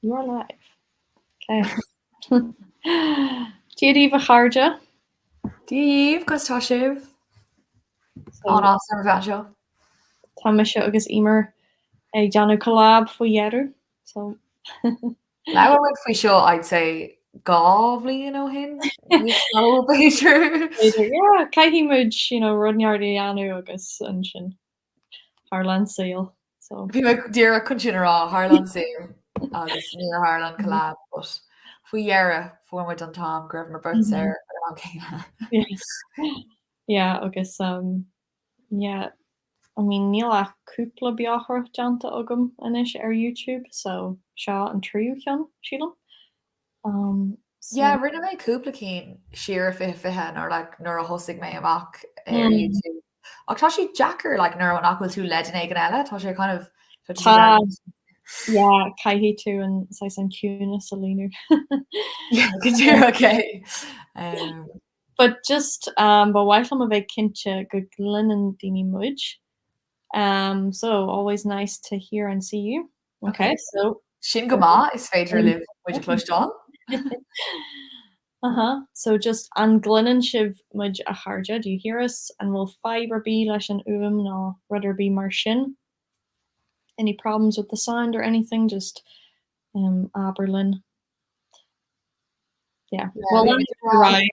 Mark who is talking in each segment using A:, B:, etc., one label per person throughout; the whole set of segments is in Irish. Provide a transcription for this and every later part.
A: You are live. Okay. Dia daoibh a chairde.
B: Dia daoibh, conas tá sibh? An-áthas orm a bheith anseo.
A: Tá mise agus Emer ag déanamh collab faoi dheireadh. So.
B: Labhair muid faoi seo I'd say 2 bhliain ó shin, níos mó b'fhéidir.
A: B'fhéidir, yeah. Caithfidh muid, you know, rud inteacht a dhéanamh agus ansin. Tharla an saol, so.
B: Bhí mé díreach chun sin a rá, tharla an saol agus níor tharla an collab but faoi dheireadh fuair muid an t-am go raibh muid beirt saor ag an am céanna.
A: Yeah agus um yeah I mean níl ach cúpla beoshruth déanta agam anois ar YouTube so seo an tríú ceann sílim. Um
B: so. Yeah rinne mé cúpla cinn siar i 2020 nuair like nuair a thosaigh mé amach ar YouTube. Ach tá sé deacair like nuair nach bhfuil tú le duine éigin eile, tá sé kind of
A: Tá yeah caithfidh tú an saghas an ciúnas a líonadh.
B: Yeah go díreach é. Um,
A: But just um, ba mhaith liom a bheith cinnte go gcluineann daoine muid. Um, so always nice to hear and see you. Okay, so
B: Sin go maith is féidir libh muid a chloisteáil.
A: Uh-huh. So just an gcluineann sibh muid a chairde? Do you hear us? An bhfuil fadhb ar bith leis an fhuaim nó rud ar bith mar sin? Any problems with the sound or anything? Just um, abair linn. Yeah. Well,
B: right.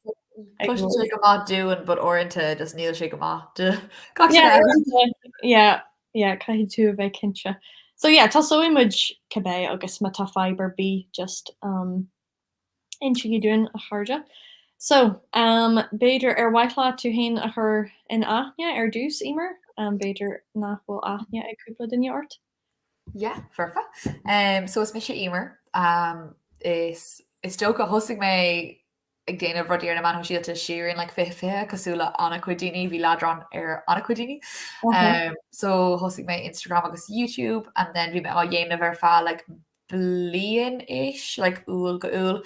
B: Cloistear sé go maith dúinn, but uaireanta just níl sé go maith do gach duine eile.
A: Yeah, yeah, caithfidh tú a bheith cinnte. So yeah, tosóidh muid cibé agus má tá fadhb ar bith just um, Insígí dúinn, a chairde. So, um, b'fhéidir ar mhaith leat tú féin a chur in aithne ar dtús, Emer? Um, b'fhéidir nach bhfuil aithne ag cúpla duine ort?
B: Yeah, foirfe. Um, so is mise Emer. Um, is, is dócha thosaigh mé ag déanamh rudaí ar na meáin shóisialta siar in like 2020 cosúil le an-chuid daoine, bhí leadrán ar an-chuid daoine. Um, so thosaigh mé Instagram agus YouTube and then bhí mé á dhéanamh ar feadh like bliain-ish, like Iúil go Iúil,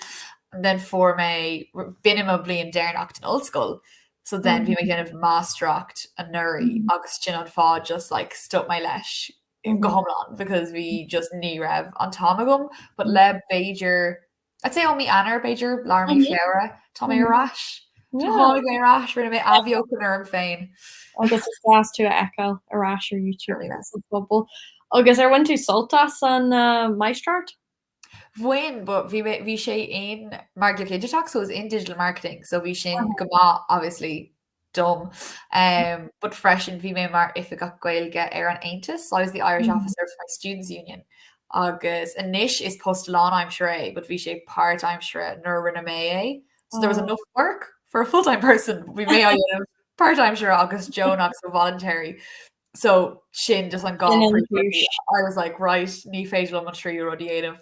B: and then fuair mé, b'in i mo bhliain deireanach den ollscoil, so then bhí mé ag déanamh máistreacht anuraidh agus sin an fáth just like stop mé leis go hiomlán because bhí just ní raibh an t-am agam, but le b'fhéidir I'd say ó mí Eanáir, b'fhéidir, lár mí Feabhra, tá mé ar ais. Tháinig mé ar ais, rinne mé athbheochan orm féin.
A: Agus is deas tú a fheiceáil ar ais ar YouTube sa phobal. Agus ar bhain tú sult as an máistreacht?
B: Bhain, but bhí mé, bhí sé in margaíocht dhigiteach, so it was in digital marketing, so bhí sin go maith, obviously, dom. Um, but freisin bhí mé mar oifigeach Gaeilge ar an Aontas, so I was the Irish mm. officer for my students union. Agus anois is post lánaimseartha é, but bhí sé páirtaimseartha nuair a rinne mé é. So there was mm. enough work for a full-time person. Bhí mé á dhéanamh páirtaimseartha agus deonach so voluntary. So sin just an dhá I was like right ní féidir liom an tríú rud a dhéanamh.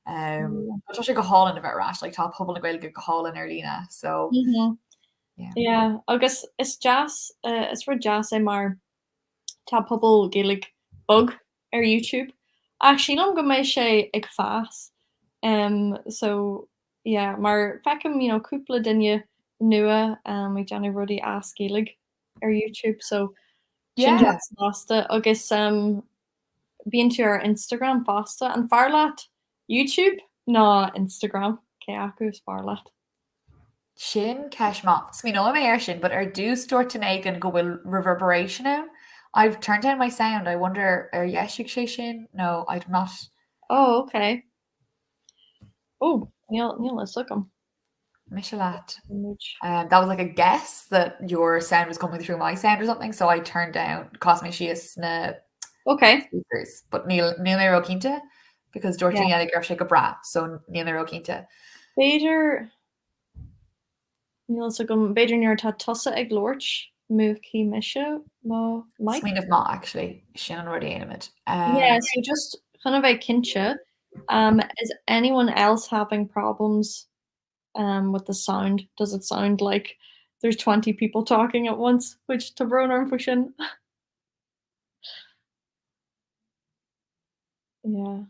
B: Um, mm. Tá sé go hálainn a bheith ar ais, like, tá pobal na Gaeilge go hálainn ar líne, so
A: mm -hmm. Yeah, agus is deas, is rud deas é mar tá pobal Gaeilge beag ar YouTube ach sílim go mbeidh sé ag fás. Um, so yeah, mar feicim you know, cúpla duine nua um, ag déanamh rudaí as Gaeilge ar YouTube, so sin deas fosta. Agus um, bíonn tú ar Instagram fosta. An fearr leat YouTube nó Instagram? Cé acu is fearr leat?
B: Sin ceist maith. Smaoineoidh mé air sin, but ar dtús dúirt duine éigin go bhfuil reverberation ann. I've turned down my sound, I wonder ar dheisigh sé sin nó I'm not.
A: Oh, ok. Oh, níl, níl fhios agam.
B: Mise leat. Um, that was like a guess that your sound was coming through my sound or something, so I turned down, chas mé síos na
A: okay.
B: speakers, but níl, níl mé ró-chinnte because dúirt duine eile go raibh sé go breá, so níl mé ró-chinnte.
A: B'fhéidir, níl fhios agam, b'fhéidir nuair atá tusa ag labhairt, múchfaidh mise mo mic?
B: Smaoineamh maith actually, sin an rud a dhéanfaimid.
A: Um, yeah, so just chun a bheith cinnte, um, is anyone else having problems um, with the sound? Does it sound like there's 20 people talking at once, which tá brón orm faoi sin. Yeah.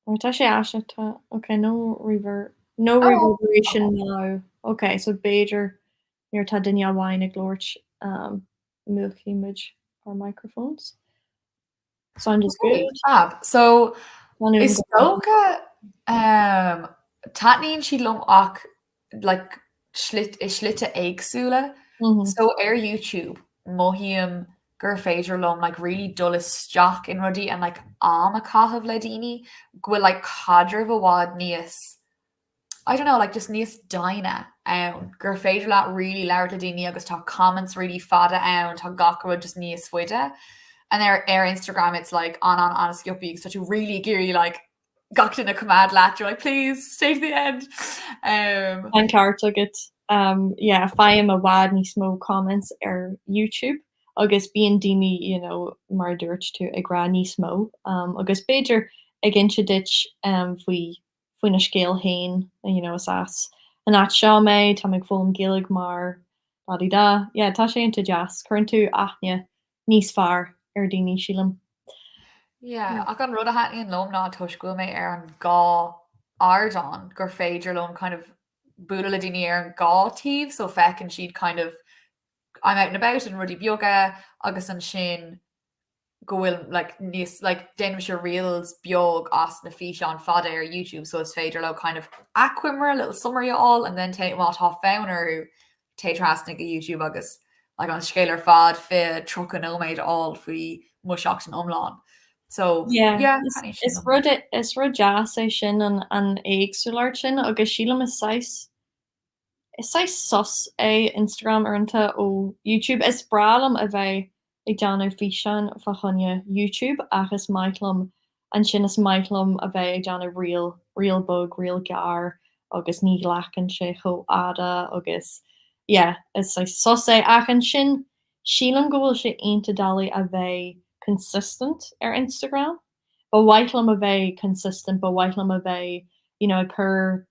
A: Or tá sé aisteach tá ok no rever no oh, reverberation okay. now. Ok, so b'fhéidir nuair atá duine amháin ag labhairt um, múchfaidh muid our microphones. Sound is
B: okay,
A: good.
B: Fab. So. Is dócha um, taitníonn siad liom ach like, slit, i slite éagsúla. Mm -hmm. So ar YouTube mothaím gur féidir liom like, really dul isteach in rudaí and like, am a chaitheamh le daoine, go bhfuil like, caidreamh i bhfad níos I don't know, like just níos doimhne ann, gur féidir leat really labhairt le daoine agus tá comments really fada ann, tá gach rud just níos faide. And ar, ar Instagram it's like an an an-sciobtha agus tá tú really ag iarraidh like gach duine coimeád leat, you're like please stay to the end.
A: Um, An ceart agat. Um, yeah, faighim i bhfad níos mó comments ar YouTube agus bíonn daoine, you know, mar a dúirt tú, ag rá níos mó. Um, agus b'fhéidir ag inse duit um, faoi faoina scéal féin, you know, is as an áit seo mé, tá mé ag foghlaim Gaeilge mar da di da. Yeah, tá sé iontach deas. Cuireann tú aithne níos fearr ar daoine, sílim.
B: Yeah, ach an rud a thaitníonn liom ná toisc go bhfuil mé ar an dhá ardán gur féidir liom kind of bualadh le daoine ar an dhá taobh so feiceann siad kind of I'm out and about and rudaí beaga agus ansin go bhfuil like níos like déanaimse reels beag as na físeáin fada ar YouTube so is féidir leo kind of achoimre little summary a fháil and then té má tá fonn orthu téigh trasna go YouTube agus like an scéal ar fad 20 30 nóiméad a fháil faoi mo sheachtain iomlán. So
A: Yeah, yeah, is, taitníonn sin is liom. rud is rud deas é sin an an éagsúlacht sin agus sílim is saghas Is saghas sos é Instagram uaireanta ó YouTube. Is breá liom a bheith ag déanamh físeáin fá choinne YouTube ach is maith liom ansin is maith liom a bheith ag déanamh reel, reel beag, reel gearr agus ní ghlacann sé chomh fhada agus yeah is saghas sos é ach ansin sílim go bhfuil sé iontach doiligh a bheith consistent ar Instagram. Ba mhaith liom a bheith consistent, ba mhaith liom a bheith you know ag cur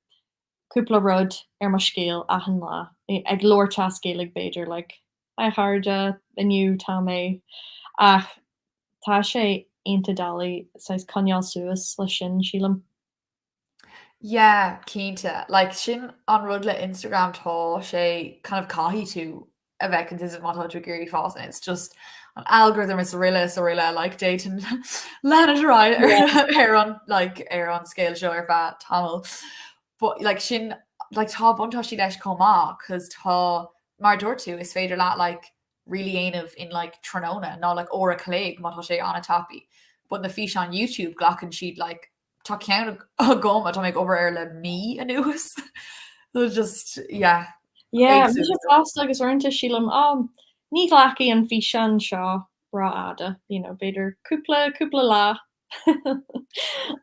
A: cúpla rud ar mo scéal achan lá, ag labhairt as Gaeilge b'fhéidir, like, hi a chairde, inniu tá mé, ach tá sé iontach doiligh saghas coinneáil suas leis sin, sílim.
B: Yeah, cinnte. Like, sin an rud le Instagram, tá sé kind of caithfidh tú a bheith consistent má tá tú ag iarraidh fás and it's just an algorithm is araile is araile like d'fhéadfainn leanúint ar aghaidh ar an like ar an scéal seo ar feadh tamall. But like sin like tá buntáistí leis chomh maith cos tá mar a dúirt tú is féidir leat like really dhéanamh in like tráthnóna nó like uair a chloig má tá sé an-tapaidh. But na físeáin YouTube glacann siad like Tá ceann agam atá mé ag obair air le mí anuas. So just, yeah.
A: Yeah, mise fosta agus uaireanta sílim, oh, ní ghlacfaidh an físeán seo rófhada, you know, b'fhéidir cúpla, cúpla lá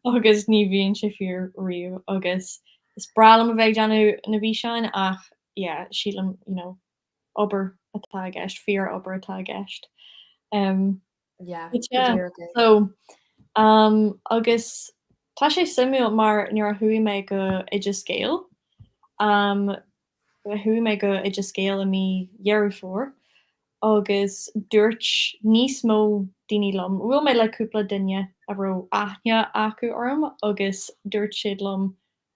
A: agus ní bhíonn sé fíor riamh agus is breá liom a bheith ag déanamh na bhfíseáin ach yeah, sílim, you know, obair atá i gceist, fíor-obair atá i gceist. Um,
B: Yeah, go díreach
A: é. So, um, agus tá sé suimiúil mar nuair a chuaigh mé go Oideas Gael, um, chuaigh mé go Oideas Gael i mí Dheireadh Fómhair agus dúirt níos mó daoine liom, bhuail mé le cúpla duine a raibh aithne acu orm agus dúirt siad liom,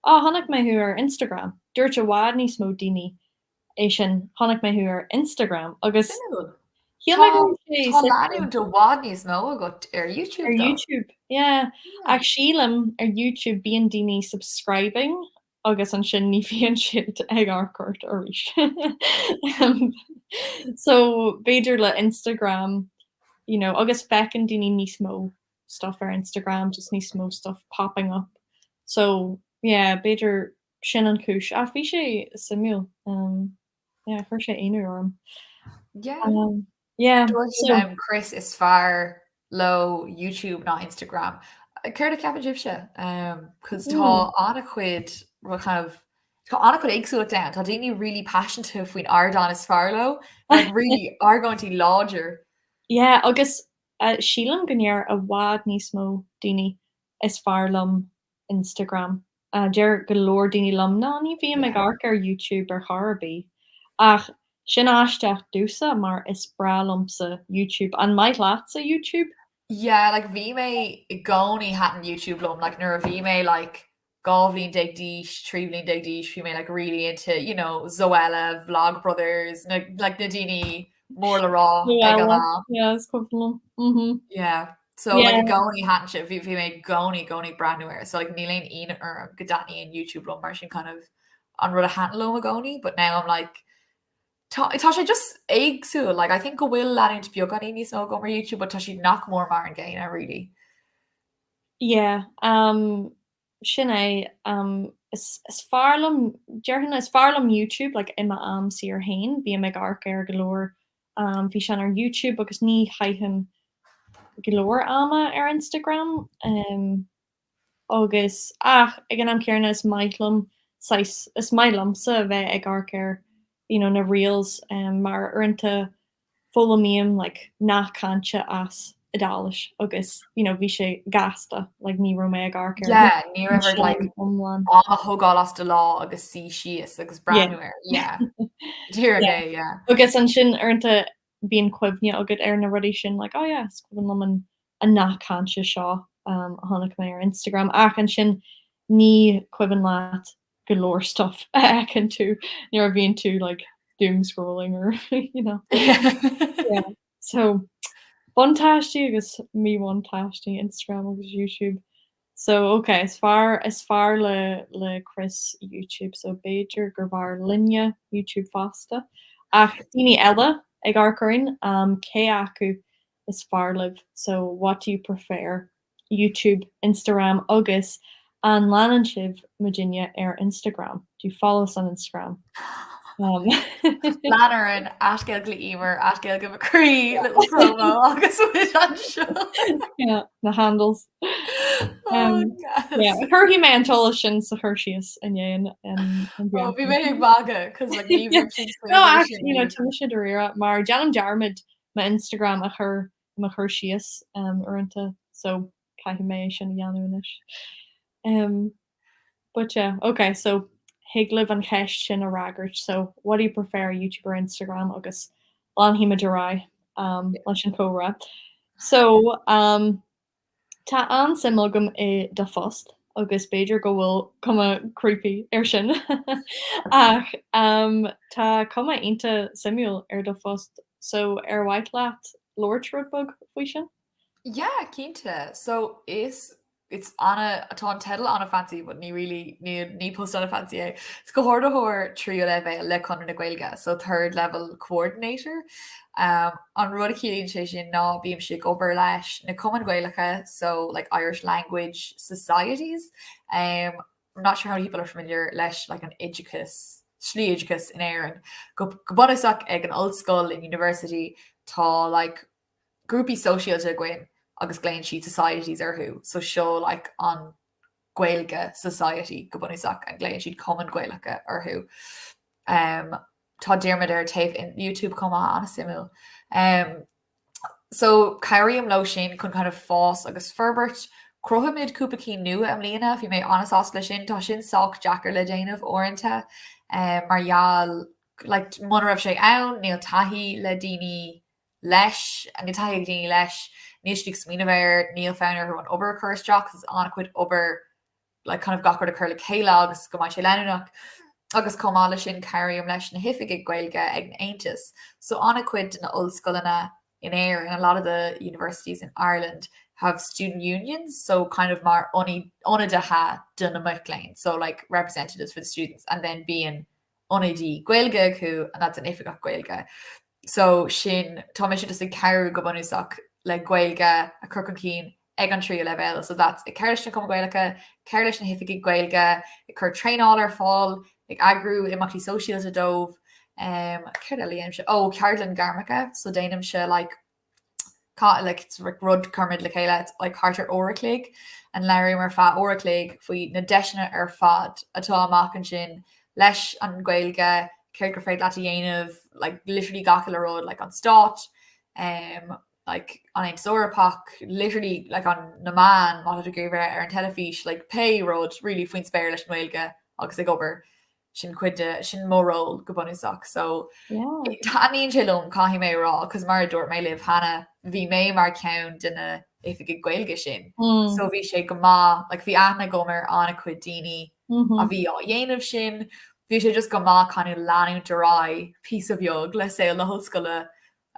A: Á, chonaic mé thú ar Instagram. Dúirt i bhfad níos mó daoine é sin, chonaic mé thú ar Instagram agus
B: Suimiúil. shíl mé go raibh sé Tá leanúint i bhfad níos mó agat ar YouTube
A: Ar YouTube, yeah. Ach sílim ar YouTube bíonn daoine subscribing agus ansin ní bhíonn siad ag amharc ort arís. So b'fhéidir le Instagram, you know, agus feiceann daoine níos mó stuff ar Instagram, just níos mó stuff popping up. So yeah, b'fhéidir sin an chúis. Ach bhí sé suimiúil. Um, yeah, chuir sé ionadh orm.
B: Yeah. Um, yeah. Dúirt so, um, Chris is fearr leo YouTube ná Instagram. Céard a cheapann sibhse? Um, cos tá mm. an-chuid kind of Tá an-chuid éagsúlacht ann. Tá daoine really paiseanta faoin ardán is fearr leo, like really argóintí láidir.
A: Yeah, agus uh, sílim go ndeir i bhfad níos mó daoine is fearr liom Instagram. Deir go leor daoine liom, ná ní bhím ag amharc ar YouTube ar chor ar bith. Ach sin aisteach domhsa mar is breá liomsa YouTube. An maith leatsa YouTube?
B: Yeah, like bhí mé i gcónaí thaitin YouTube liom, like nuair a bhí mé like 12 bhliain d'aois, 13 bhliain d'aois, bhí mé like really into, you know, Zoella, Vlogbrothers, na, like na daoine mór le rá ag an am.
A: Yeah, is cuimhin liom. Mhm.
B: Yeah. So like i gcónaí thaitin sé, bhí bhí mé i gcónaí i gcónaí ag breathnú air, so like níl aon ionadh orm go dtaitníonn YouTube liom mar sin kind of an rud a thaitin liom i gcónaí, but now I'm like tá tá sé just éagsúil, like I think go bhfuil leanúint beagáinín níos mó agam ar YouTube but tá siad nach mór mar an gcéanna really.
A: Yeah, um, sin é, um, is is fearr liom, déarfainn is fearr liom YouTube like i m'am saor féin, bím ag amharc ar go leor um, físeán ar YouTube agus ní chaithim go leor ama ar Instagram um, agus ach ag an am céanna is maith liom saghas is maith liomsa a bheith ag amharc ar you know, na reels um, mar uaireanta foghlaimím like nath cainte as Iodáilis agus you know bhí sé gasta like ní raibh mé ag amharc ar
B: Yeah, ní raibh ort like iomlán. am a thógáil as do lá agus suí síos agus breathnú air. Yeah. Díreach é, yeah.
A: Agus ansin uaireanta bíonn cuimhne agat ar na rudaí sin like oh yeah, is cuimhin liom an an nath cainte seo um, a chonaic mé ar Instagram ach ansin ní cuimhin leat go leor stuff a fheiceann tú nuair a bhíonn tú like doom scrolling or you know. Yeah. So buntáistí agus míbhuntáistí Instagram agus YouTube. So ok, is fearr is fearr le le Chris YouTube so b'fhéidir gur bhfearr linne YouTube fosta. Ach daoine eile ag amharc orainn, um, cé acu is fearr libh? So what do you prefer? YouTube, Instagram agus an leanann sibh muidinne ar Instagram? Do you follow us on Instagram?
B: Um. Lean orainn at Gaeilge le Emer, at Gaeilge McCree, little promo agus muid anseo.
A: Yeah, na handles. Oh, um, yeah, Cuirfidh mé an t-eolas sin sa chur síos i ndiaidh
B: an an Oh, bhí mé ag magadh, cos like ní
A: bhí sin No, actually, you know, tá mise dáiríre mar déanaim dearmad m'Instagram a chur mo chur síos uaireanta so caithfidh mé é sin a dhéanamh anois. Um, but yeah, ok, so thig libh an cheist sin a fhreagairt, so what do you prefer, YouTube or Instagram agus leanfaidh muid ar aghaidh um, leis an chomhrá. So um, tá an-suim agam i do phost agus b'fhéidir go bhfuil cuma creepy air sin ach um, tá cuma iontach suimiúil ar do phost so ar mhaith leat labhairt rud beag faoi sin?
B: Yeah, cinnte. So is it's ana tá an teideal ana-fancy but ní really ní ní post ana-fancy é. Is comhordaitheoir tríú leibhéal le Conradh na Gaeilge, so third level coordinator. Um, an rud a chiallaíonn sé sin ná bímse ag obair leis na cumainn Ghaelacha, so like Irish language societies. Um, I'm not sure how many people are familiar leis like an oideachas, slí oideachais in Éirinn. Go go bunúsach ag an ollscoil in university tá like grúpaí sóisialta againn agus glaonn siad societies orthu, so seo like an Gaeilge society go bunúsach and glaonn siad cumainn Gaelacha orthu. Um, tá Diarmuid ar taobh in YouTube chomh maith an-suimiúil. Um, So cabhraím leo sin chun kind of fás agus forbairt. Chruthaigh muid cúpla cinn nua i mbliana, bhí mé an-sásta leis sin. Tá sin sách deacair le déanamh uaireanta mar gheall like muna raibh sé ann níl taithí le daoine leis, níl taithí ag daoine leis, níl siad ag smaoineamh air, níl fonn orthu an obair a chur isteach 'cause an-chuid obair like kind of gach rud a chur le chéile agus go mbeidh sé leanúnach. Agus chomh maith leis sin cabhraím leis na hoifigigh Gaeilge ag an Aontas. So an-chuid de na ollscoileanna in Éirinn, a lot of the universities in Ireland have student unions, so kind of mar ionadaithe do na mic léinn, so like representatives for the students, and then bíonn ionadaí Gaeilge acu and that's an oifigeach Gaeilge. So sin, tá mise just ag cabhrú go bunúsach le Gaeilge a chur chun cinn ag an tríú leibhéal. So that's ag cabhrú leis na Cumainn Ghaelacha, cabhrú leis na hoifigigh Gaeilge, ag cur traenáil ar fáil, ag eagrú imeachtaí sóisialta dóibh. Um, céard eile a dhéanaimse? Oh, ceardlann gairmeacha, so déanaimse like ca like it's like rud a chuirimid le chéile, it's like thart ar uair a chloig, and labhraím ar feadh uair a chloig faoi na deiseanna ar fad atá amach ansin leis an Ghaeilge, céard gur féidir leat a dhéanamh, like literally gach uile rud, like an stát, um, like an Aontas Eorpach, literally like an na meáin, má tá tú ag iarraidh bheith ar an teilifís, like pé rud really faoin spéir leis an nGaeilge agus ag obair, sin cuid de, sin mo ról go bunúsach. So yeah. taitníonn sé liom caithfidh mé a rá, cos mar a dúirt mé libh cheana, bhí mé mar ceann de na oifigigh Gaeilge sin. Mm. So bhí sé go maith, like bhí aithne agam ar an-chuid daoine mm -hmm. a bhí á dhéanamh sin, bhí sé just go maith kind of leanúint ar aghaidh píosa beag le saol na hollscoile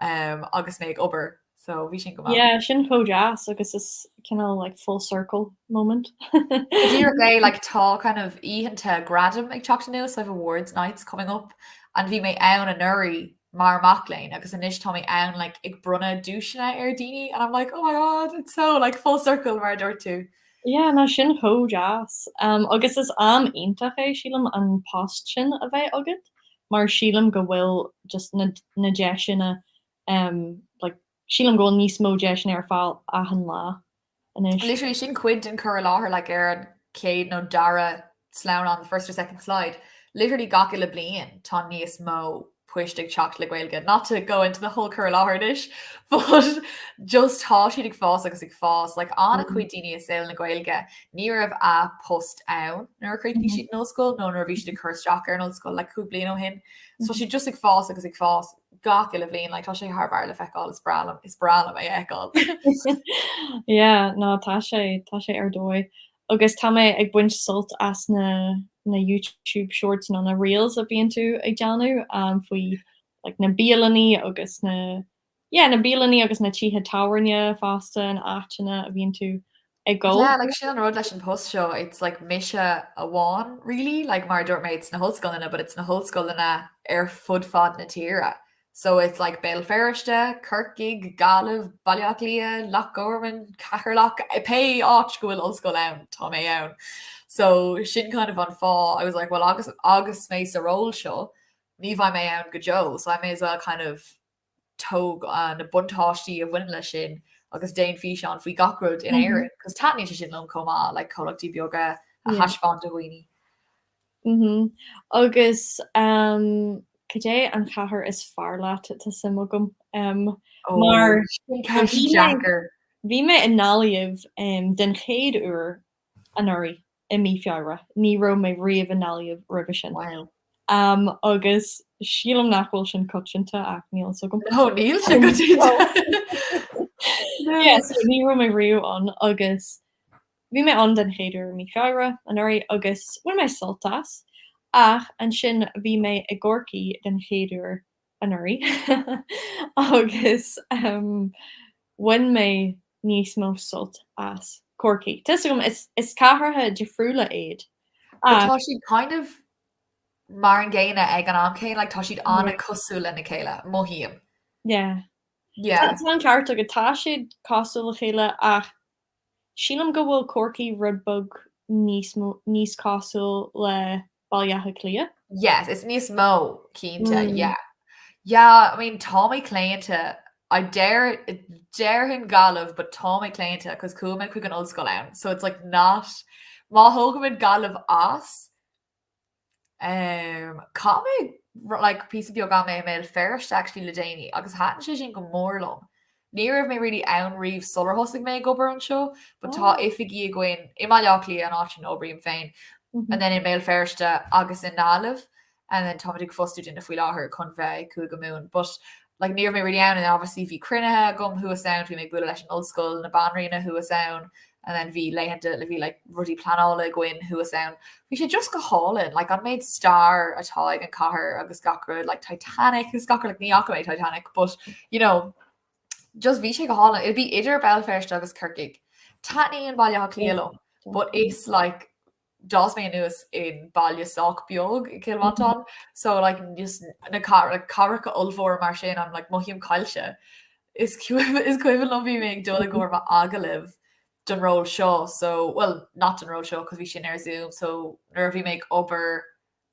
B: um, agus mé ag obair. So So bhí sin go maith.
A: Yeah, sin chomh deas agus is cineál like full circle moment.
B: Díreach é like tá kind of oícheanta gradam ag teacht anuas, I have awards nights coming up and bhí mé ann anuraidh mar mac léinn agus anois tá mé ann like ag bronnadh duaiseanna ar daoine and I'm like oh my god it's so like full circle mar a dúirt tú.
A: Yeah, no sin chomh deas. Um, agus is am iontach é sílim an post sin a bheith agat mar sílim go bhfuil just na, na deiseanna um, like, sílim go bhfuil níos mó deiseanna ar fáil achan lá
B: anois. Literally sin cuid den cur i láthair like ar an chéad nó dara sleamhnán, the first or second slide, literally gach uile bliain tá níos mó poist ag teacht le Gaeilge. Not to go into the whole cur i láthair anois, but just tá siad ag fás agus ag fás. Like an-chuid daoine i saol na Gaeilge, ní raibh a post ann nuair a chríochnaigh siad an ollscoil nó nuair a bhí siad ag cur isteach ar an ollscoil like cúpla bliain ó shin. So tá siad just ag fás agus ag fás. gach uile bhliain, like tá sé thar barr le feiceáil, is breá liom, is breá liom é a
A: fheiceáil. Yeah, no tá sé, tá sé ar dóigh. Agus tá mé ag baint sult as na na YouTube shorts nó na reels a bhíonn tú ag déanamh um, faoi like, na bialanna agus na yeah, na bialanna agus na tithe tábhairne fosta na áiteanna a bhíonn tú ag
B: gabháil. Yeah, like sin an rud leis an post seo, it's like mise amháin really, like mar a dúirt mé it's na hollscoileanna but it's na hollscoileanna ar fud fad na tíre. So it's like Béal Feirste, Corcaigh, Gaillimh, Baile Átha Cliath, Loch Garman, Ceatharlach, pé áit go bhfuil ollscoil ann, tá mé ann. So sin kind of an fáth I was like well agus agus mé sa ról seo, ní bheidh mé ann go deo, so I may as well kind of tóg na buntáistí a bhaineann leis sin agus déan físeán faoi gach rud in Éirinn, cos taitníonn sé sin liom chomh maith, like comhlachtaí beaga a thaispeáint do dhaoine.
A: Mhm. Agus um, cad é an chathair is fearr leat tá suim agam um, mar
B: Sin ceist deacair.
A: Bhí mé i nGaillimh um, den chéad uair anuraidh i mí Feabhra. Ní raibh mé riamh i nGaillimh roimhe sin.
B: Wow.
A: Um, agus sílim nach bhfuil sin coitianta ach níl fhios agam.
B: No, níl sé coitianta.
A: Yeah, so ní raibh mé riamh ann agus bhí mé ann den chéad uair i mí Feabhra anuraidh agus bhain mé sult as. Ach ansin bhí mé i gCorcaigh den chéad uair anuraidh agus um, bhain mé níos mó sult as Corcaigh. Tá fhios agam, is, is cathracha difriúla iad.
B: But tá siad kind of mar an gcéanna ag an am céanna, like tá siad an-cosúil lena chéile, mothaím.
A: Yeah.
B: Yeah.
A: Tá an ceart agat, tá siad cosúil le chéile ach sílim go bhfuil Corcaigh rud beag níos mó, níos cosúil le Baile Átha Cliath.
B: Yes, is níos mó, cinnte, yeah. Yeah, I mean, tá mé claonta, I dare, déarfainn Gaillimh, but tá mé claonta, cos chuaigh mé chuig an ollscoil ann, so it's like not, má thógaimid Gaillimh as, um, chaith mé like píosa beag ama i mBéal Feirste actually le déanaí agus thaitin sé sin go mór liom. Ní raibh mé really ann riamh sular thosaigh mé ag obair anseo, but tá oifigí againn i mBaile Átha Cliath, an áit ina oibrím féin, and then i mBéal Feirste agus i nGaillimh, and then táimid ag fostú duine faoi láthair chun bheith i gCúige Mumhan. But like ní raibh mé really ann and then obviously bhí cruinnithe agam thuas ann, bhí mé ag bualadh leis an ollscoil na Banríona thuas ann, and then bhí laethanta bhí like rudaí pleanála againn thuas ann. Bhí sé just go hálainn, like an méid stair atá ag an cathair agus gach rud, like Titanic agus gach rud, like ní fhaca mé Titanic, but you know, just bhí sé go hálainn. It'd be idir Béal Feirste agus Corcaigh. Taitníonn Baile Átha Cliath liom, but is like d'fhás mé anuas in baile sách beag i gCill Mhantáin, so like just na cathracha ollmhóra mar sin, I'm like mothaím caillte. Is is cuimhin liom bhí mé ag dul i gcomhair m'agallaimh don ról seo so, well not don ról seo cos bhí sin ar Zoom so nuair a bhí mé ag obair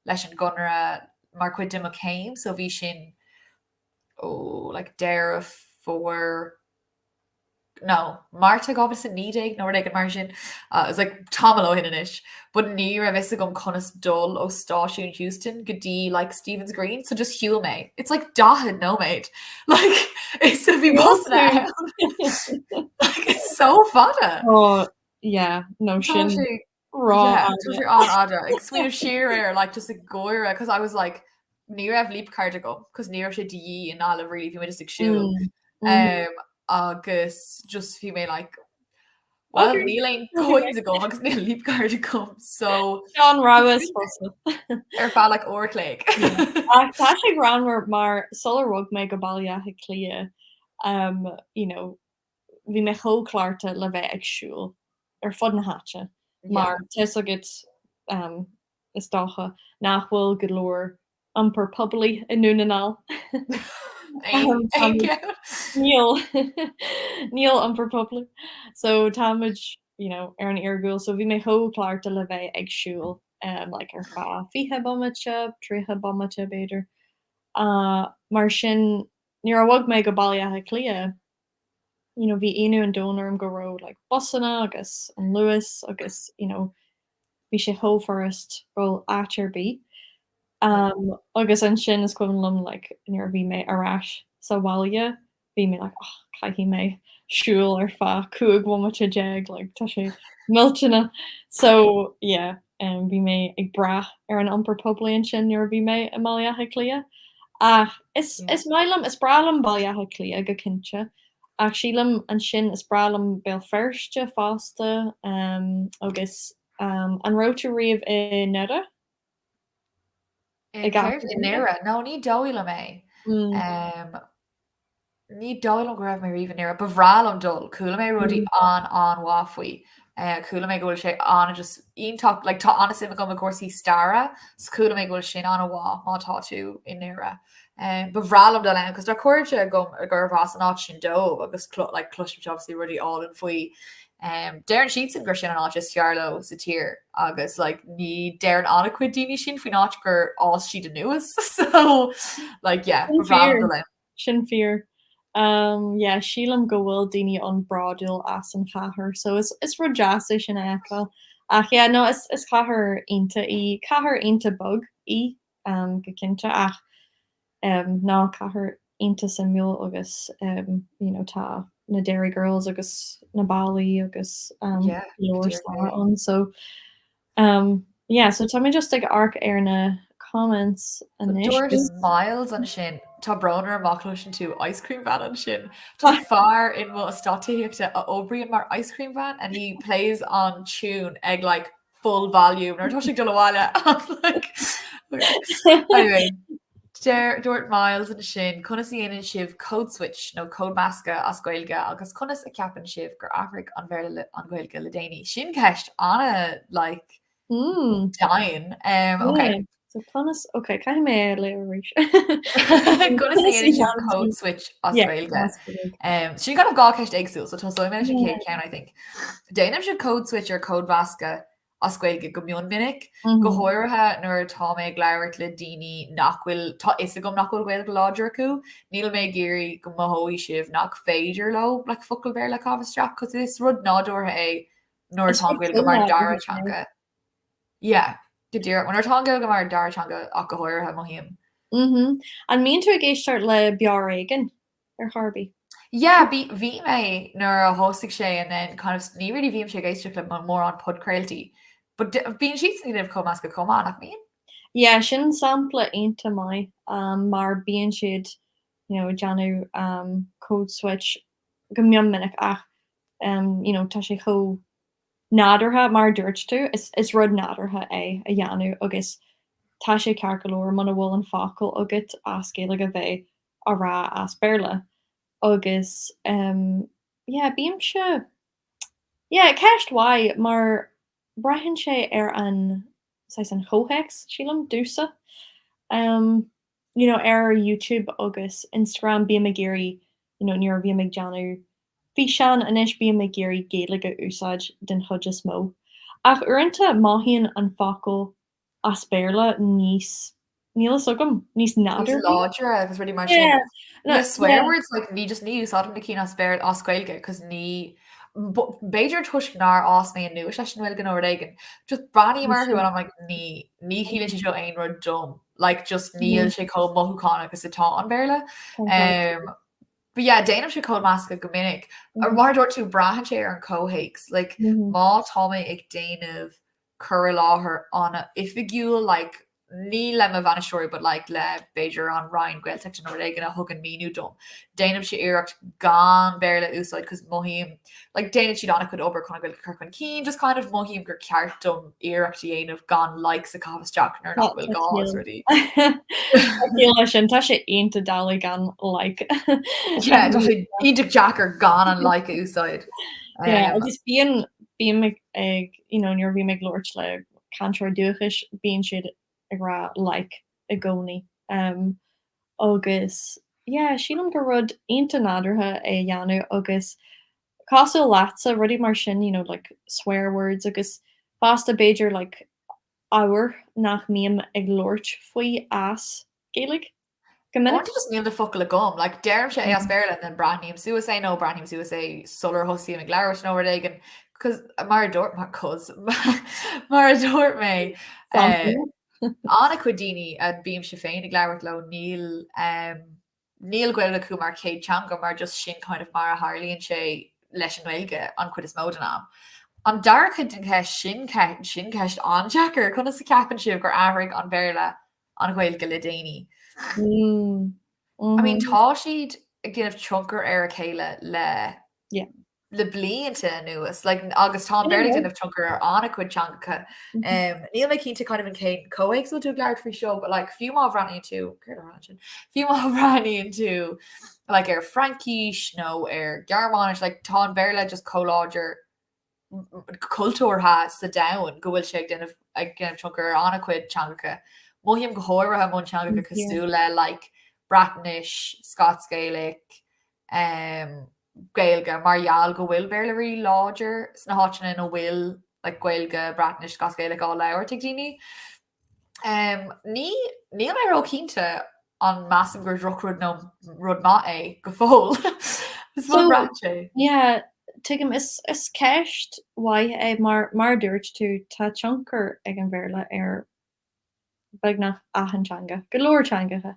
B: leis an gConradh mar chuid de mo chéim so bhí sin oh like Deireadh Fómhair no, Márta 2019 nó rud éigin mar sin. Uh, it was like tamall ó shin anois. But ní raibh fhios agam conas dul ó stáisiún Heuston go dtí like Stephen's Green, so just shiúil mé. It's like 40 nóiméad. Like is a bhí busanna ann. Like it's so fada.
A: Oh, yeah, no
B: Tá
A: sin
B: sé
A: ró
B: Yeah, tá sé an-fhada. Ag smaoineamh siar air like just ag gáire cos I was like ní raibh leap card agam cos ní raibh sé de dhíth i nGaillimh really bhí mé just ag siúl. Um, agus just bhí mé like well
A: Okay.
B: níl aon coins agam agus níl leap card agam so
A: An rogha is fusa.
B: ar feadh like uair a chloig.
A: Ach tá sé greannmhar mar sular bhog mé go Baile Átha Cliath. Um, you know, bhí mé chomh cleachta le bheith ag siúl ar fud na háite mar tá fhios agat um, is dócha nach bhfuil go leor iompar poiblí i nDún na nGall. Níl níl iompar poiblí. So táimid you know, ar an iargúil so bhí mé chomh cleachta le bheith ag siúl um, like ar feadh 20 bomaite, 30 bomaite b'fhéidir. Uh, mar sin nuair a bhog mé go Baile Átha Cliath, you know, bhí ionadh an domhain orm go raibh like busanna agus an Luas agus you know, bhí sé chomh furast dul áit ar bith. Um, agus ansin is cuimhin liom like, nuair a bhí mé ar ais sa bhaile, bhí mé like, oh, caithfidh mé siúl ar feadh 15 bhomaite, like, tá sé millteanach. So, yeah, um, bhí mé ag brath ar an iompar poiblí ansin nuair a bhí mé i mBaile Átha Cliath. Ach is, yeah. is maith liom, is breá liom Baile Átha Cliath go cinnte. Ach sílim ansin is breá liom Béal Feirste fosta um, agus um, an raibh tú riamh i nDoire?
B: I nDoire? No, ní dóigh liom é. Mm. Um, Ní dóigh liom go raibh mé riamh i nDoire. Ba bhreá liom dul. Chuala mé rudaí an-an-mhaith faoi. Chuala mé go bhfuil sé an just iontach, like tá an-suim agam i gcúrsaí staire so chuala mé go bhfuil sin an-mhaith má tá tú i nDoire. Ba bhreá liom dul ann cos tá cairde agam gurbh as an áit sin dóibh agus like cloisimse obviously rudaí álainn faoi. Deireann siadsan gur sin an áit is fearr leo sa tír agus like ní deireann an-chuid daoine sin faoin áit gur fhás siad anuas so like yeah ba bhreá liom dul ann.
A: Sin fíor. Um yeah sílim go bhfuil daoine an-bhródúil as an chathair so is is rud deas é sin a fheiceáil. Ach yeah no is is cathair iontach í, cathair iontach beag í um go cinnte ach um no cathair iontach suimiúil agus um you know tá na Derry Girls agus na ballaí agus um
B: Yeah,
A: go
B: go
A: leor
B: díreach
A: stair
B: é.
A: ann so Um yeah so tá mé just ag amharc ar na comments anois.
B: Dúirt Miles ansin, tá brón orm má chloiseann tú ice cream van ansin. Tá fear in mo eastát tithíochta a oibríonn mar ice cream van and he plays an tune ag like full volume nuair atá sé ag dul abhaile. Like, anyway, Deir, dúirt Miles ansin, conas a dhéanann sibh code switch nó códmheascadh as Gaeilge agus conas a cheapann sibh gur athraigh an Bhéarla an Ghaeilge le déanaí? Sin ceist ana like
A: Mm.
B: dian. Um, okay.
A: Yeah. So conas, okay, caithfidh mé é a léamh arís.
B: Conas a dhéanann sibh code switch as
A: Yeah,
B: Gaeilge?
A: as Gaeilge.
B: Um, sin kind of dhá ceist éagsúil, so tosóidh mé leis an
A: Yeah.
B: chéad ceann, I think. Déanaimse code switch or códmheascadh as Gaeilge go mion minic, go háirithe nuair atá mé ag labhairt le daoine nach bhfuil, tá fhios agam nach bhfuil Gaeilge láidir acu, níl mé ag iarraidh go mothóidh sibh nach féidir leo like focal Béarla a chaitheamh isteach cos is rud nádúrtha é nuair atá an Ghaeilge mar dara teanga. Yeah, go díreach. Nuair atá an Ghaeilge mar dara teanga ach go háirithe, mothaím.
A: An mbíonn tú ag éisteacht le Beo Ar Éigean? ar chor ar bith.
B: Yeah, bhí bhí mé nuair a thosaigh sé and then kind of ní really bhímse ag éisteacht le mórán podchraoltaí. But bíonn siadsan ag déanamh códmheascadh chomh maith, nach mbíonn?
A: Yeah, sin sampla iontach maith um, mar bíonn siad you know, ag déanamh um, code switch go mion minic ach um, you know, tá sé chomh nádúrtha, mar a dúirt tú, is, is rud nádúrtha é a dhéanamh agus tá sé ceart go leor muna bhfuil an focal agat as Gaeilge a bheith á rá as Béarla agus em yeah bímse yeah ceist mhaith mar braitheann sé ar an saghas an chomhthéacs sílim domhsa. Em you know ar YouTube agus Instagram bím ag iarraidh you know nuair a bhím ag déanamh físeán anois bím ag iarraidh Gaeilge a úsáid den chuid is mó. Ach uaireanta mothaíonn an focal as Béarla níos, níl fhios agam, níos
B: Níos
A: nádúrthaí.
B: láidre agus rudaí mar sin.
A: Yeah.
B: Na swear words, like, ní just ní úsáidim na cinn as Béarla, as Gaeilge, cos ní, b'fhéidir toisc nár fhás mé anuas leis an nGaeilge nó rud éigin, just breathnaím orthu and I'm like, ní, ní chiallaíonn sé seo aon rud dom. Like, just níl sé chomh mothúchánach is atá an Béarla. Um, But yeah, déanaimse códmheascadh go minic. Mar a dúirt tú, braitheann sé ar an comhthéacs. Like, má tá mé ag déanamh cur i láthair an-oifigiúil, like, ní le mo bhainisteoirí but like le b'fhéidir an Roinn Gaeltachta nó rud éigin a thugann míniú dom. Déanaimse iarracht gan Béarla a úsáid cos mothaím like déanann siad an-chuid obair chun an Ghaeilge a chur chun cinn, just kind of mothaím gur ceart dom iarracht a dhéanamh gan likes a chaitheamh isteach nuair nach bhfuil gá agus rudaí.
A: Tá ciall leis sin, tá sé iontach doiligh gan like.
B: Yeah, tá sé iontach deacair gan an like a úsáid.
A: Yeah, agus bíonn bím ag ag you know nuair a bhím ag labhairt le cainteoir dúchais, bíonn siad ag rá like i gcónaí. Um, agus yeah, sílim gur rud iontach nádúrtha é a dhéanamh agus cosúil leatsa, rudaí mar sin, you know, like swear words agus fosta b'fhéidir like ábhar nach mbím ag labhairt faoi as Gaeilge.
B: Go minic. Uaireanta just níl na focail agam. Like, deirimse é as Béarla and then breathnaím suas é nó breathnaím suas é sular thosaím ag labhairt nó rud éigin. Cos mar a dúirt mar cos mar a dúirt mé eh, an-chuid daoine a bímse féin ag labhairt leo níl um, níl Gaeilge acu mar chéad teanga mar just sin kind of mar a tharlaíonn sé leis an nGaeilge an chuid is mó den am. An dara cuid den cheist sin sin ceist an-deacair. Conas a ceapann sibh gur athraigh an Béarla an Ghaeilge le déanaí. I mean tá siad ag déanamh tionchar ar a chéile le
A: yeah.
B: le blianta anuas like, agus tá an Béarla ag déanamh tionchar ar an-chuid teangacha. Um, níl mé cinnte kind of an cén comhthéacs bhfuil tú ag labhairt faoi seo, but like, fiú má bhreathnaíonn tú céard a tharla ansin? Fiú má bhreathnaíonn tú like, ar Fraincis nó ar Ghearmáinis, like, tá an Béarla just chomh láidir cultúrtha sa domhan go bhfuil sé ag déanamh ag déanamh tionchar ar an-chuid teangacha. Mothaím go háirithe mionteangacha cosúil le like Breatnais, Scots Gaelic, um, Gaeilge mar gheall go bhfuil Béarla rí láidir sna háiteanna ina bhfuil like Gaeilge, Breatnais, Scots Gaelic á labhairt ag daoine. Um, ní, níl mé ró-chinnte an measaim gur drochrud nó rud maith é go fóill. Is
A: so, sé. Yeah, tuigim is, is ceist mhaith é mar, mar a dúirt tú tá tionchar ag an Bhéarla ar beagnach achan teanga, go leor teangacha.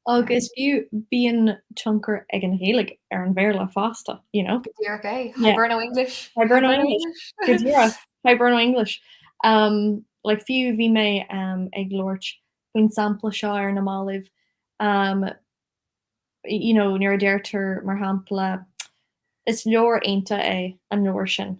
A: Agus fiú bíonn tionchar ag an Ghaeilge ar an Bhéarla fosta, you know.
B: Go díreach é. Hiberno English.
A: Hiberno English. Go díreach. Hiberno English. Um, like fiú bhí mé um, ag labhairt faoin sampla seo ar na mallaibh um, you know, nuair a deirtear mar shampla is leabhar iontach é an leabhar sin.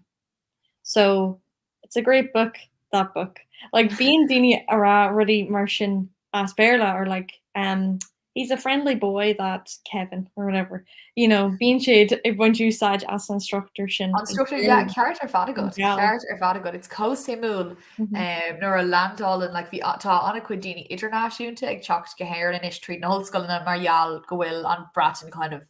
A: So it's a great book, that book. Like bíonn daoine a rá rudaí mar sin as Béarla or like um, he's a friendly boy that Kevin or whatever. You know, bíonn siad ag baint úsáid as an struchtúr sin.
B: An struchtúr, yeah, ceart ar fad agat, ceart ar fad agat. It's chomh suimiúil um, nuair a landálann like, bhí tá an-chuid daoine idirnáisiúnta ag teacht go hÉirinn anois tríd na hollscoileanna mar gheall go bhfuil an Bhreatain kind of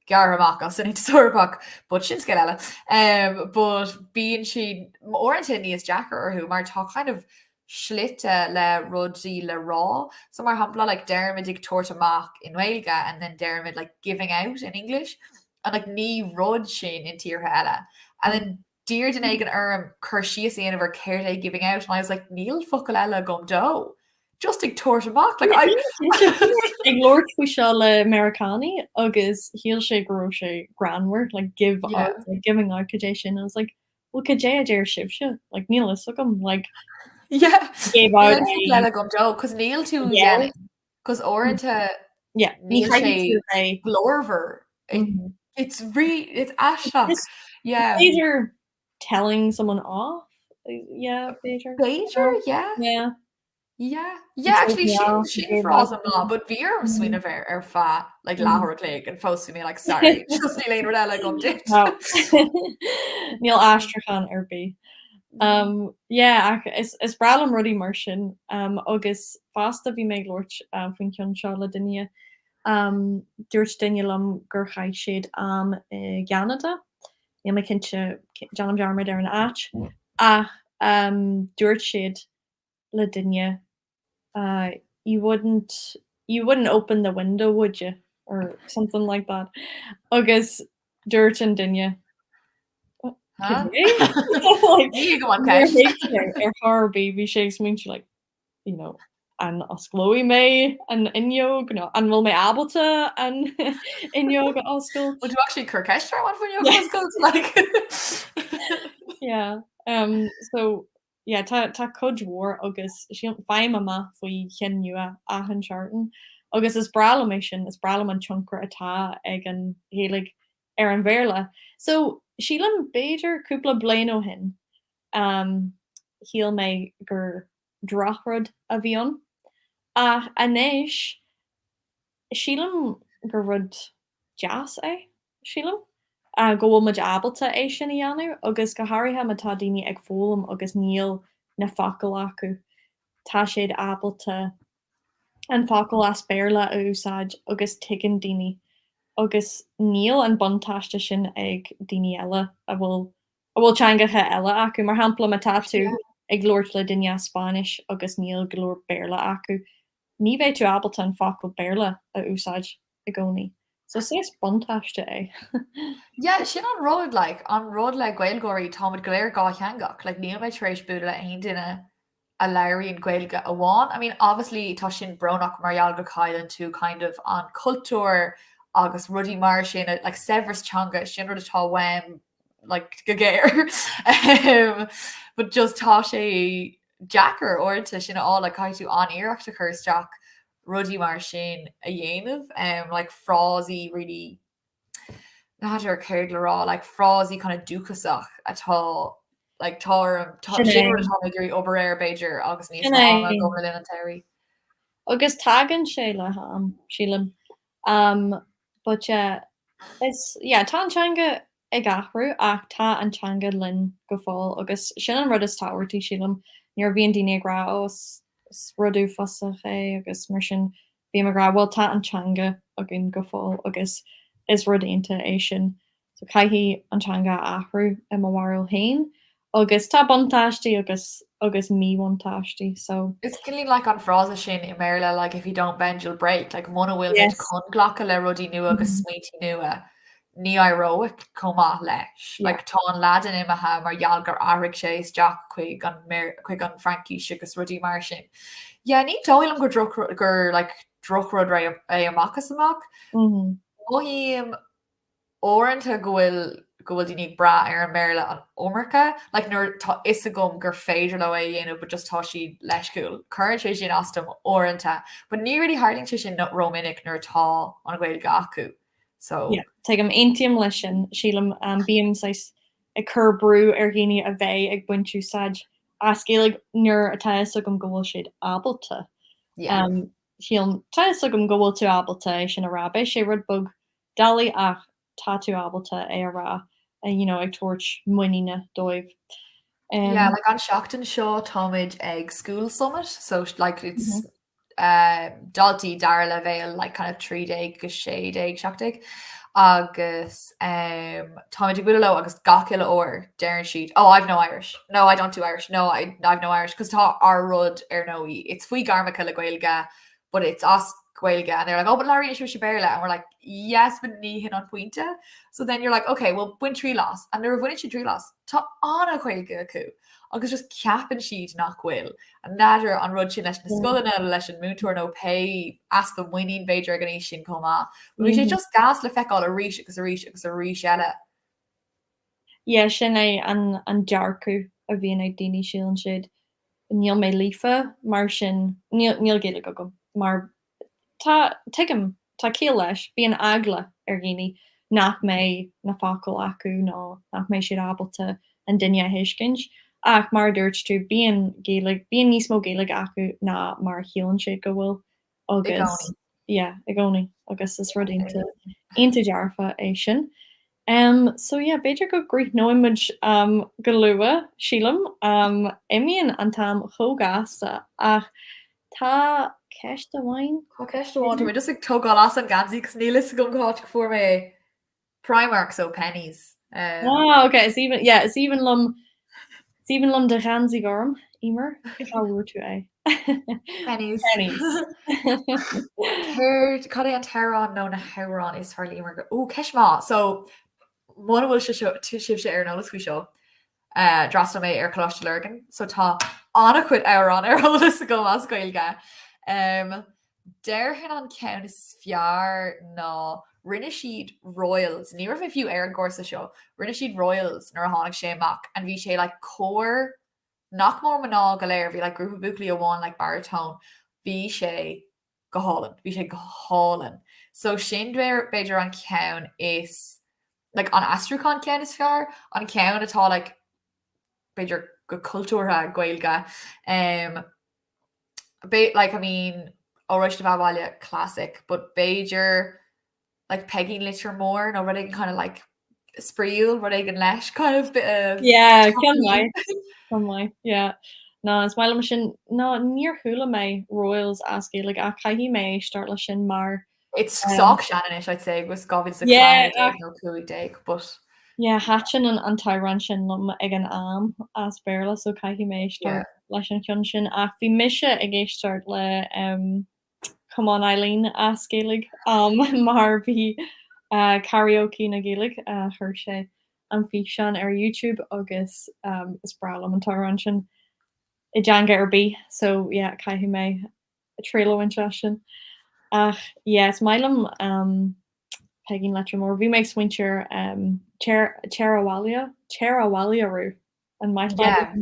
B: gearrtha amach as an Aontas Eorpach, but sin scéal eile. Um, but bíonn sé uaireanta níos deacra orthu mar tá kind of slite le rudaí le rá. So mar shampla like deirimid ag tabhairt amach i nGaeilge and then deirimid like giving out in English and like ní rud sin in tíortha eile. And then d'iarr duine éigin orm cur síos a dhéanamh ar céard é giving out and I was like níl focal eile agam dó.
A: Just ag tabhairt amach like I ag labhairt faoi seo le Meiriceánaigh agus shíl sé go raibh sé greannmhar like give yeah. out like giving out cad é sin I was like Well cad é a deir sibhse? Like níl fhios agam like
B: Yeah gave out Níl aon focal eile agam dó cos níl tú yeah. cos uaireanta
A: yeah ní
B: níl sé é glórmhar.
A: Mhm.
B: It's re it's aisteach.
A: Yeah. B'fhéidir telling someone off? Yeah, b'fhéidir.
B: B'fhéidir, yeah.
A: Yeah.
B: Yeah, yeah, actually sin sin frása maith, but bhí orm smaoineamh air ar feadh like leathuair a chloig and fós bhí mé like sorry, just níl aon rud eile agam duit.
A: Níl aistriúchán ar bith. Um, yeah, ach is, is breá liom rudaí mar sin um, agus fosta bhí mé ag labhairt um, faoin cheann seo le duine. Um, dúirt duine liom gur chaith siad am i gCeanada. Níl mé cinnte, déanaim dearmad ar an áit, ach um, dúirt siad le duine uh, you wouldn't you wouldn't open the window would you or something like that agus dúirt an duine ar chor ar bith bhí sé ag smaointiú like you know an osclóidh mé an fhuinneog nó an bhfuil mé ábalta an fhuinneog a oscailt?
B: Would you actually cur ceist ar an fuinneog a oscailt like?
A: Yeah um so. yeah tá tá cuid mhór agus sílim faighim amach faoi chinn nua achan seachtain agus is breá liom é sin, is breá liom an tionchar atá ag an Ghaeilge ar an Bhéarla. So sílim b'fhéidir cúpla bliain ó shin um shíl mé gur drochrud a bhí ann ach anois sílim gur rud deas é, sílim, go bhfuil muid ábalta é sin a dhéanamh agus go háirithe má tá daoine ag foghlaim agus níl na focail acu, tá siad ábalta an focal as Béarla a úsáid agus tuigeann daoine agus níl an buntáiste sin ag daoine eile a bhfuil a bhfuil teangacha eile acu. Mar shampla, má tá tú ag labhairt le duine as Spáinnis agus níl go leor Béarla acu, ní bheidh tú ábalta an focal Béarla a úsáid i gcónaí. So is saghas buntáiste é.
B: Yeah, sin an rud, like, an rud le Gaeilgeoirí, táimid go léir dhátheangach, like, níl mé tar éis bualadh le aon duine a labhraíonn Gaeilge amháin. I mean, obviously tá sin brónach mar gheall go cailleann tú kind of an cultúr agus rudaí mar sin, like saibhreas teanga, sin rud atá uaim like go géar. um, but just tá sé deacair uaireanta sin a fháil, like caithfidh tú an-iarracht a chur isteach rudaí mar sin a dhéanamh, um, like frásaí really n'fheadar céard le rá, like frásaí kind of dúchasach atá like tá orm tá
A: Sin
B: sin
A: é.
B: rud atá mé ag iarraidh obair air b'fhéidir agus níos
A: Sin
B: mó
A: é.
B: ama agam le linn an tsamhraidh.
A: Agus tagann sé le ham, sílim. Um, but yeah, is, yeah, tá an teanga ag athrú ach tá an teanga linn go fóill agus sin an rud is tábhachtaí, sílim. Nuair a bhíonn daoine ag rá, oh, is, is rud uafásach é agus mar sin, bím ag rá, bhuel tá an teanga againn go fóill agus is rud iontach é sin. So caithfidh an teanga a athrú i mo bharúil féin agus tá buntáistí agus agus míbhuntáistí so.
B: Is cineál like an frása sin i mBéarla like if you don't bend you'll break, like muna bhfuil muid
A: Yes.
B: chun glacadh le rudaí nua agus smaointí nua, ní éireoidh chomh maith leis. Like tá an Laidin imithe mar gheall gur athraigh sé isteach chuig an chuig an Fhraincis agus rudaí mar sin. Yeah, ní dóigh liom gur droch gur like drochrud é amach is amach. Mothaím uaireanta go bhfuil go bhfuil daoine ag brath ar an mBéarla an iomarca, like nuair tá fhios agam gur féidir leo é a dhéanamh but just tá siad leisciúil. Cuireann sé sin as dom uaireanta, but ní really tharlaíonn sé sin rómhinic nuair atá an Ghaeilge acu. So.
A: Yeah, tuigim, aontaím leis sin, sílim. Bím saghas ag cur brú ar dhaoine a bheith ag baint úsáid as Gaeilge nuair atá a fhios agam go bhfuil siad ábalta.
B: Yeah.
A: Sílim, tá a fhios agam go bhfuil tú ábalta é sin a rá, beidh sé rud beag doiligh ach tá tú ábalta é a rá, you know, ag tabhairt muiníne dóibh.
B: Yeah, like an seachtain seo táimid ag School Summit, so like it's daltaí dara leibhéal like kind of 13 go 16, 17 agus um, táimid ag bualadh leo agus gach uile uair deireann siad oh I've no Irish, no I don't do Irish, no I, I've no Irish, cos tá ár rud ar ndóigh, it's faoi gairmeacha le Gaeilge but it's as Gaeilge and they're like oh but labhraíonn sibhse Béarla and we're like yes but ní hin an pointe so then you're like okay well bain triail as and nuair a bhaineann siad triail as tá an-Ghaeilge acu agus just ceapann siad nach bhfuil. N'fheadar an rud sin leis na scoileanna, leis an múinteoir nó pé easpa muinín b'fhéidir ag an aois sin chomh maith. But bhí sé just gas le feiceáil arís agus arís agus arís eile.
A: Yeah, sin é an an dearcadh a bhíonn ag daoine, síleann siad níl mé líofa mar sin níl níl Gaeilge agam mar Tá, tuigim, tá ciall leis, bíonn eagla ar dhaoine nach mbeidh na focail acu nó nach mbeidh siad ábalta an duine a thuiscint. Ach mar a dúirt tú, bíonn Gaeilge, bíonn níos mó Gaeilge acu ná mar a shíleann siad go bhfuil agus, yeah, i gcónaí agus is rud iontach, iontach dearfa é sin. Um, so yeah, b'fhéidir go gcríochnóidh muid um, go luath, sílim. Um, imíonn an t-am chomh gasta ach Tá ceist amháin.
B: Tá ceist amháin. Tá mé just ag tógáil as an geansaí cos níl fhios agam cá háit go fuair mé é. Primark so Penneys.
A: Um, ah, ok, is aoibhinn, yeah, is aoibhinn liom, is aoibhinn liom do gheansaí gorm, Emer, cá bhfuair tú é?
B: Penneys.
A: Penneys.
B: Céard, cad é an t-amhrán nó na hamhráin is fearr le Emer? Ó, ceist maith. So, muna bhfuil sibhse ar an eolas faoi seo, D'fhreastail mé ar Choláiste Lurgan so tá an-chuid amhrán ar eolas agam as Gaeilge. Déarfainn an ceann is fearr ná rinne siad Royals, ní raibh mé fiú ar an gcúrsa seo, rinne siad Royals nuair a tháinig sé amach and bhí sé like cór. nach mór mná go léir, bhí like grúpa buachaillí amháin like baritone, bhí sé go hálainn, bhí sé go hálainn. So sin b'fhéidir an ceann is like an aistriúchán ceann is fearr, an ceann atá like b'fhéidir go cultúrtha Gaeilge. Um, bit like I mean Óraiste Bhean Bhaile classic, but b'fhéidir like Peigín Leitir Móir nó rud éigin kind of like spraíúil rud éigin leis kind of bit of
A: Yeah, ceann maith. Ceann maith, yeah. No, is maith liom sin. No, níor chuala mé Royals as Gaeilge ach caithfidh mé éisteacht leis sin mar
B: It's sách sean anois I'd say agus 2014 nó 15 but
A: Yeah, thaitin an an t-amhrán sin liom ag an am as Béarla so caithfidh mé éisteacht leis an cheann sin ach bhí mise ag éisteacht le um, Come On Eileen as Gaeilge um, mar bhí uh, karaoke na Gaeilge uh, chuir sé an físeán ar YouTube agus um, is breá liom an t-amhrán sin i dteanga ar bith so yeah, caithfidh mé triail a bhaint as sin. Ach yeah, is maith liom um, Peigín Leitir Móir. Bhí mé ag smaointiú ar um, Téir Abhaile Téir Abhaile Arú an maith
B: Yeah.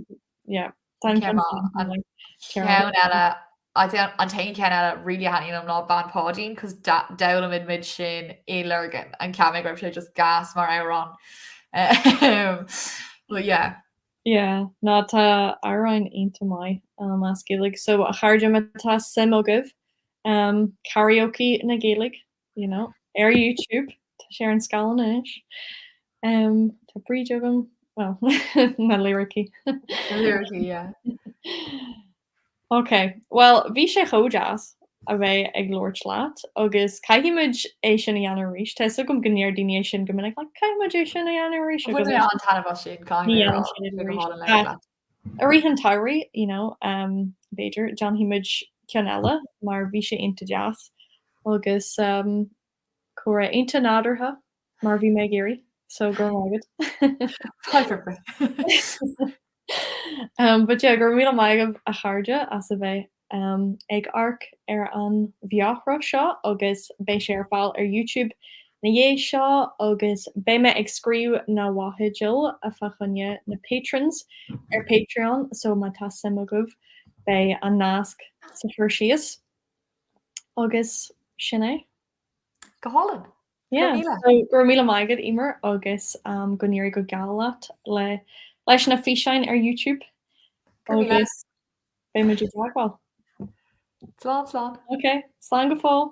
B: Yeah. Tá an ceann An ceann eile I'd say an t-aon ceann eile really a thaitníonn liom ná Bean Pháidín cos d'fhoghlaim muid sin i Lurgan and cheap mé go raibh sé just gas mar amhrán. Um, but yeah.
A: Yeah, ná tá amhráin iontach maith um, as Gaeilge. So a chairde má tá suim agaibh um, karaoke na Gaeilge, you know, ar YouTube, tá sé ar an scáileán anois. Um, tá bríd agam, well, na lyricí.
B: Na lyricí, yeah.
A: Ok, well bhí sé chomh deas a bheith ag labhairt leat agus caithfidh muid é sin a dhéanamh arís. Tá 'fhios agam go ndeir daoine é sin go minic, like, caithfidh muid é sin a dhéanamh arís
B: agus Bhain mé an-taitneamh as sin, caithfidh
A: mé a rá, bhí sé go hálainn labhairt leat. I rith an tsamhraidh, you know, um, b'fhéidir, déanfaidh muid ceann eile mar bhí sé iontach deas agus um, comhrá iontach nádúrtha mar bhí mé ag iarraidh, so go raibh maith agat.
B: Fadhb ar bith.
A: Um, but yeah, go raibh míle maith agaibh a chairde as a bheith um, ag amharc ar an bheoshruth seo agus beidh sé ar fáil ar YouTube na dhiaidh seo agus beidh mé ag scríobh na bhfotheidil fá choinne na patrons ar Patreon so má tá suim agaibh beidh an nasc sa chur síos agus sin é.
B: Go hálainn.
A: Yeah, so go raibh míle maith agat Emer agus um, go n-éirí go geal leat le leis na físeáin ar YouTube agus beidh muid i dteagmháil.
B: Slán slán.
A: Ok, slán go fóill.